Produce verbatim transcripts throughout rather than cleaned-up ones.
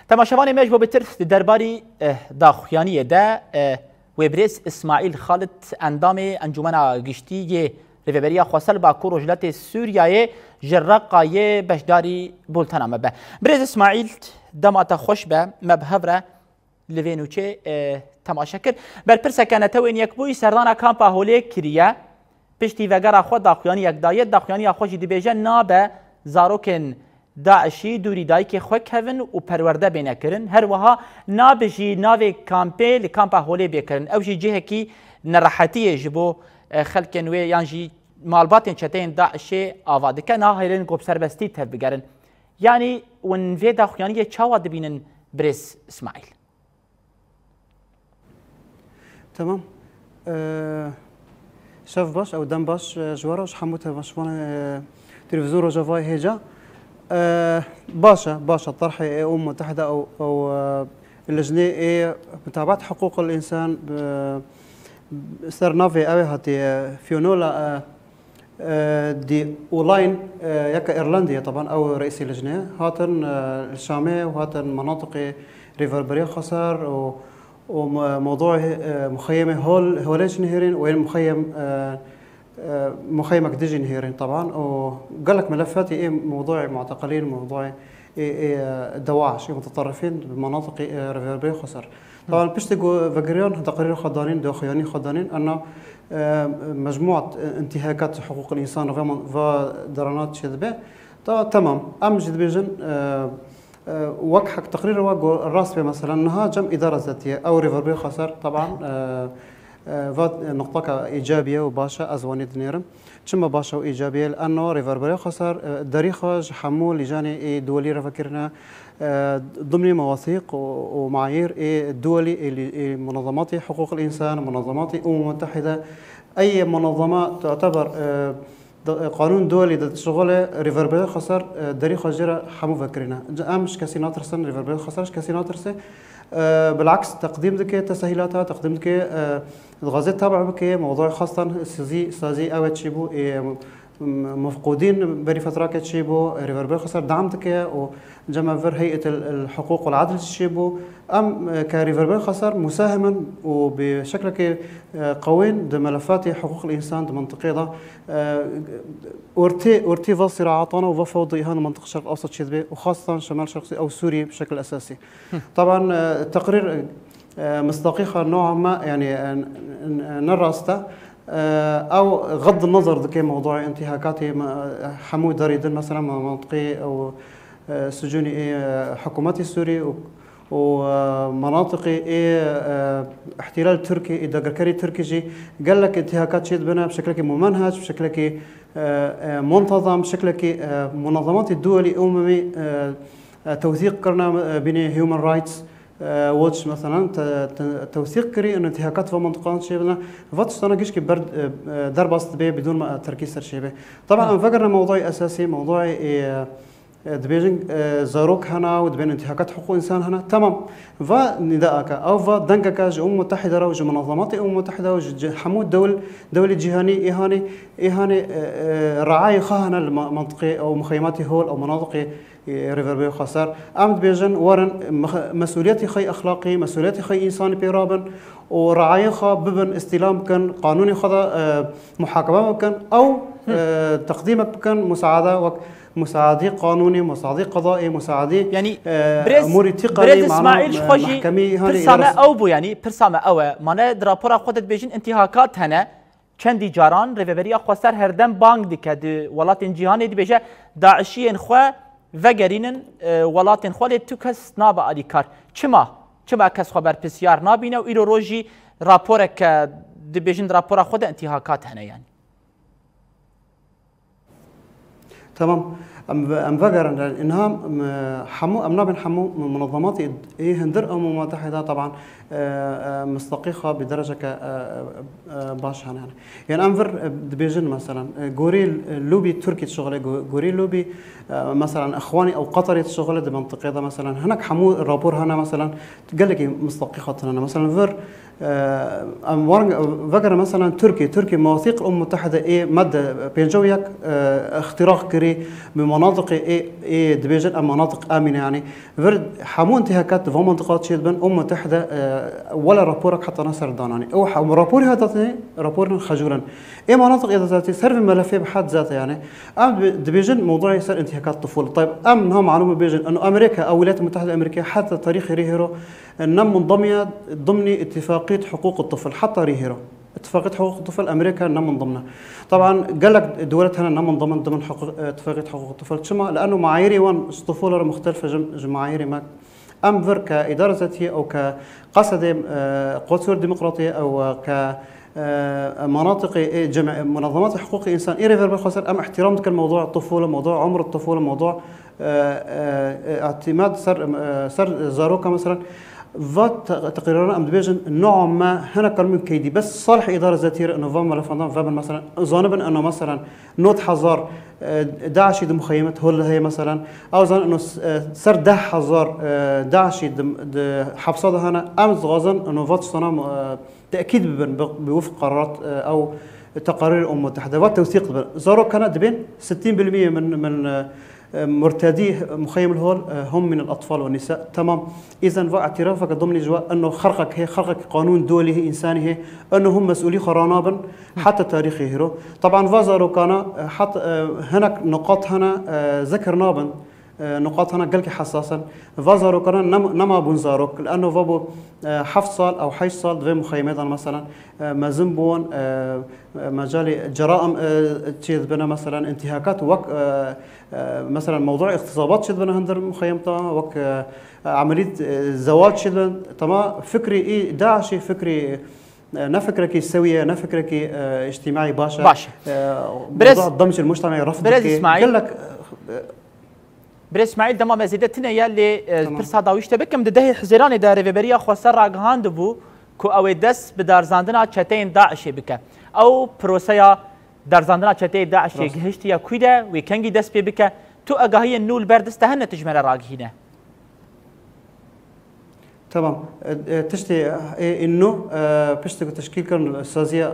Temaşevanê me ji bo bitir di derbarî, eh, daxuyaniyê de, eh, wê birêz Îsmaîl Xalid, endamê Encûmena Giştî yê Rêveberiya Xweser li Bakur Rojhilatê Sûriyeyê ji Reqayê beşdarî bultena me be. Birêz Îsmaîl, dema te xweş be, me bi hev re li vê nûçê, eh, temaşe kir. Berpirseke netewên Yekbûyî serdana kampa Holê kiriye. Piştî vegera xwe daxuyaniyek daye. Daxuyaniya xwe jî dibêje nabe zarokên DAIŞî dûrî dayikê xwe kevin û perwerde bêne kirin. Her wiha nabe jî navê kampê li kampa Holê bê kirin. Ew jî cihekî nerehetiyê ji bo, e, xelkên wê yan jî malbatên çeteyên DAIŞê ava dike. Nahêlin ku bi serbestî tevbigerin. Yanî hûn vê daxuyaniyê çawa dibînin birêz Îsmaîl? Tamam. Ee, şev baş, ew dem baş, e, ji we re, ji hemû temaşevanê, e, televîzyon Rojavayê hêja. Ee, baş e, baş e, terhê ê Umem Mutehide ew, ew, e, lijnê ê mutabat hiqûqil însan, e, ser navê ew ê hatiye, e, Fionnuala, e, Di Olayên, e, yeka Îrlandiyê, teban ew reîsê lijnê, hatin, e, li Şamê û hatin menatiqê Rêverberiya Xweser û, û me-, mewdûê, e, muxeyemê hol, holê jî nihêrîn û yên muxeyem, e, e, muxeyemek dijî nihêrîn, teban û gelek melefetê ê mewdûê muteqilîn, mewdûê ê, ê, e, DAIŞ, ê muteterifîn bi menatiqê, e, Rêverberiya Xweser. Teban piştî ku vegeriyan teqrîr xwe danîn, daxuyanî xwe danîn, ena, e, mecmuat, e, intîhakat hiqûqil însan ve, ve derana çêdibe. Ta temam. Em jî dibêjin, e, e, wek hek teqrîr ve ku rast be, meselen, niha cem îdara zetiye. Ew Rêverberiya Xweser, teban, e, e, va nuqtaka îcabiye û baş e, ez wanî dinêrim. Çima baş e û îcabî ye? Li eno Rêverberiya Xweser, e, derî xwe ji hemû lîjanê ê duwelî re vekirine, e, dimnî mewasîq û, û mayîr ê duwelî ê lî-, ê munazamatê hiqûqil însan, munazamatê Umem Mutehide. Ey munazama tu'teber, e, di, e, qanûn duwelî de dişixule, Rêverberiya Xweser, e, derî xwe jê re hemû vekirine. Em ji kesî natirsin, Rêverberiya Xweser ji kesî natirse. E, bilaks teqdîm dike tesehîlata, teqdîm dike, e, Dixwaze tabe bike, mewdûê xwestan sazî, sazî ew e çêbû, ê, m-, mefqûdîn berî fetrake çêbû, Rêverberiya Xweser dam dike û cem vir heyet el, el hiqûq û el edl çêbû. Em, e, ke Rêverberiya Xweser musahimin û bi şeklekê, e, qewên di melefatê hiqûq el însan di mintiqê de, e, ortê, ortê va sîraatana û va fewda îhan di mintiq Şerq Ewsat çêdibe û xwestan Şemal Şerq ew Sûriyê bi şekil esasî. Teban, e, teqrîr, e, mistaqî xwe noa me, yanî, e, n-, n-, ne rast e. E, ew xed nazar dike mewdûê intîhakatê me, e, hemû derî din, mesela, me-, mentiqê ew, e, sicûnî ê, e, hikûmetê Sûrî û, û, e, menatiqê ê, e, îhtîlal Tirkî, ê dagirkerî Tirkî jî gelek intîhakat çêdibine, bi şeklekî mumenhec, bi şeklekî, e, e, muntezam, bi şeklekî, e, munazamatê duwelî umemî, e, e, tewsîq kirine, e, bînê Human Rights, e, Watch, meselen, te-, te-, tewsîq kirî, û intîhakat va mintiqan çêbine. Va tiştana gişkî ber, e, e, derbas dibe bidûn me, e, terkî ser çêbe. Teban em vegerine mewdûê esasî, mewdûê, e, e, dibêjin, e, zarok hene û dibên intîhakat hiqûq însan hene. Temam. Va nîdaeke, ew va dengeke ji Umem Mutehide re û ji munazamatê Umem Mutehide û ji ci-, hemû dewl-, dewlê cîhanî, ê hanê, ê hanê, e, e, reayê xwe hene li ma-, mantiqê ew muxeyematê hol ew menatiqê, e, Rêverberiya Xweser. Em dibêjin, werin, mex-, mesûliyetê xwe yê exlaqî, mesûliyetê xwe yê însanî pê rabin û reayê xwe bibin, îstîlam bikin, qanûnê xwe de, e, muhakeme bikin, ew, e, teqdîmek bikin, musaade wek musaadî qanûnî, musaadî qedaî, musaadî, yanî, e, birêz, emûrî tîqanî, birêz mana, Îsmaîl ji e, xwe jî mehkemî, hanê pirsa me îdare ew bû, yanî pirsa me ew e. Mane di rapora xwe de dibêjin intîhakat hene. Çendî caran Rêveberiya Xweser herdem bang dike di welatên cîhanê, dibêje, DAIŞiyên xwe vegerînin, e, welatên xwe, lê tu kes nabe alîkar. Çima? Çima kes xwe berpirsiyar nabîne û îro roj jî raporeke dibêjin di rapora xwe de intîhakat hene yanî? Tamam. Em ve-, em vegerin, niha, em, hemû, em nabên hemû munazamatê ê hundir Umem Mutehide, teban, e, e, mistaqî xwe bi dereceke, e, e, e, baş hene. Yani em vir, e, dibêjin, meselen, e, gorî, e, lobî Tirkî dişixule, go-, gorî lobî, e, meselen, Îxwanî ew Qeterî dişixule di mintiqê de, meselen, hinek hemû rapor hene, meselen, gelekî mistaqî xwe tune ne. Meselen, vir, e, em werin, e, vegerin, meselen, Tirkî, Tirkî mewasîq Umem Mutehide ê madde pêncî û yek, e, îxtîraq kirî bi Manatiqê ê, ê dibêjin em manatiq amîne, yanî vir hemû intîhakat di van mantiqa çê dibin, Umem Mutehide, e, wela raporak heta ne ser dananî. Ew he-, raporê hat hatinê, raporên xecûl in. Ê manatiq ê dezatî ser vê melefê bi had zate, yanî em dibe-, dibêjin mewduê ser intîhakat tifûl. Tayb, em niha malûm bibêjin, eno Amerîka, ew Wîlayet Mutehide Amerîka heta tarîxê rê hêro, e, ne mundamiya dimnî ittifaqiyet huquq tifl, heta rê hêro. اتفاقية حقوق الطفل أمريكا نمنضمنا. طبعًا قال لك دولت هنا نمنضمن ضمن حقوق، اتفاقية حقوق الطفل. شما؟ لأنه معايير وان الطفولة مختلفة جم-، جم معايير ما. أم فر كإدارة ذاتية أو كقصد، آه، قوات سوريا الديمقراطية أو ك، آه، مناطق، إيه، جمع-، منظمات حقوق الإنسان. إيه ريفر بالخسر أم احترام كان موضوع الطفولة، موضوع عمر الطفولة، موضوع آه، آه، اعتماد سر، آه، سر زاروكا مثلًا، va te-, teqîrana em dibêjin نوعا ما هنا كان من كيدي، بس صالح إدارة ذاتية إنه va melefandan vebin مثلًا، zanibin إنه مثلًا نود هزار، آه، داعشي di muxeyemet hol heye مثلًا، ew zan إنه س-، آه، ser deh hezar، آه، داعشي di, di hepsa de hene، em dixwazin إنه va tiştana, آه، تأكيد ببن ب-، بوفق قرارات، آه، أو تقارير الأمم المتحدة، va tewsîq dibin. Zarok hene dibên ستين بالمية من، من، آه، مرتادي مخيم الهول، آه، هم من الأطفال والنساء. تمام. إذن va اعترافك ضمني جوا إنه خرقك هي، خرقك قانون دولي هي، إنساني هي، إنه هم مسؤولي خرانابن حتى تاريخي هيرو. طبعًا va zarokana، آه، حتى، آه، هناك نقاط هنا، آه، ذكر نابن. آه، نقاط هنا gelkî حساس in. Va zarokana nem-، nema bûn zarok، لأنه va bû، آه، heft sal ew heşt sal di vê muxeyemedan مثلًا، آه، mezin bûn، آه، مجالê جرائم، آه، çê dibine مثلًا، انتهاكات wek، آه، آه، مثلًا موضوع اغتصابات çê dibine hundir muxeyemta، wek، آه، عملية، آه، زواج çê dibin. Tema fikrê î داعشî fikrê، آه، ne fikrekî sewî ye، ne fikrekî، آه، اجتماعي baş e. Baş. آه، Birêz، موضوع الدمج المجتمعي رفض birêz dike. İsmail. Gelek، آه، Birêz Îsmaîl, dema me zêde tune ye, lê, e, Tamam. pirsa dawî ji te bikim. Di dehê Hizêranê de Rêveberiya Xweser ragihandibû ku ew ê dest bi darzandina çeteyên DAIŞê bike. Ew proseya darzandina çeteyê DAIŞê Rast. gihiştiye kû de, wê kengî dest pê bike? Tu agahiyên nû li ber dest te hene, tu ji me re ragihîne. Tamam. E, e, tiştê, e, îno, e, piştî ku teşkîl kirin saziya,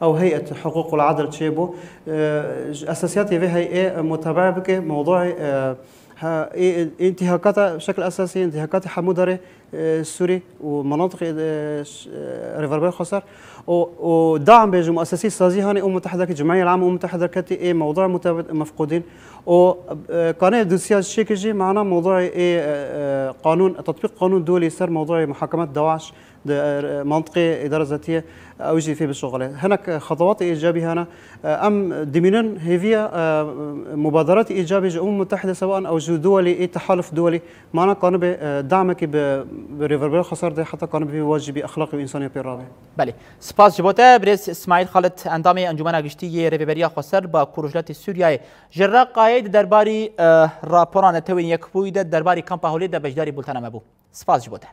e, ew heyet hiqûq û adil çêbû, e, ji esasiyatê vê heyê mutabae bike mewduê, e, ha, e, e, întîhakata şekil esasî, întîhakatê hemû derê, e, Sûrî û menatiqê, e, ş-, e, Rêverberê Xweser û, û dam bêjim û esasî sazî hanê û mutehedekî cimeyê lam û mutehedeketî ê mewduê mutebet mefqûdîn. û, e, kanê dosya çêkir jî mana mewduê ê, e, e, qanûn, tetbîq qanûn dûlî ser mewduê muhakemet DAIŞ di, e, mantiqê îdara zetiye, ew jî fê bişuxile. Hinek, e, xetewatê îcabî hene. E, em dimînin hêviya, e, mubaderatê îcabî ji Umem Mutehide sewa an ew ji dûwelî ê tehaluf dûwelî mana kanibe, e, damekî bi, bi Rêverberê Xweser de heta kanibe vî wajibî exlaqî û însanî pê rabe. Belê. Spas ji bo te, birêz Îsmaîl Xalid, endamê Encûmena Giştî yê Rêveberiya Xweser Bakur Rojhilatê Sûriyeyê. Ji Reqayê di derbarî, eh, rapora Netewên Yekbûyî de, di derbarî kampa Hewlêr de beşdarî bultena me bû. Spas ji bo te.